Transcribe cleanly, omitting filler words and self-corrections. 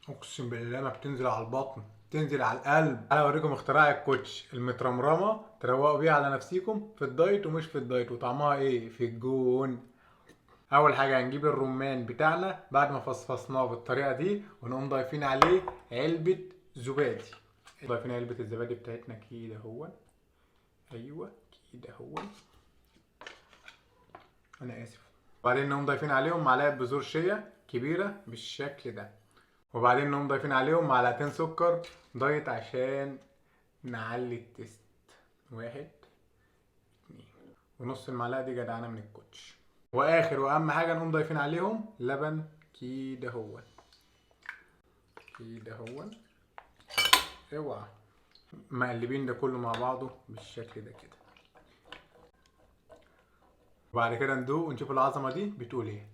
اقسم بالله ما بتنزل على البطن، تنزل على القلب. انا اوريكم اختراع الكوتش المترمرمه، تروقوا بيها على نفسيكم في الدايت ومش في الدايت، وطعمها ايه في الجون. اول حاجة هنجيب الرمان بتاعنا بعد ما فصفصناه بالطريقة دي، ونقوم ضايفين عليه علبة زبادي. ضايفين علبة الزبادي بتاعتنا كده اهو، ايوه كده اهو، انا اسف. وبعدين نقوم ضايفين عليهم معلقه بذور شيا كبيرة بالشكل ده، وبعدين نقوم ضايفين عليهم معلقتين سكر diet عشان نعلي ال taste. 1 2 ونص المعلقة دي جدعانه من الكوتش. واخر واهم حاجة نقوم ضايفين عليهم لبن كده هو كده هو، اوعى مقلبين ده كله مع بعضه بالشكل ده كده. وبعد كده ندوق ونشوف العظمة دي بتقول ايه.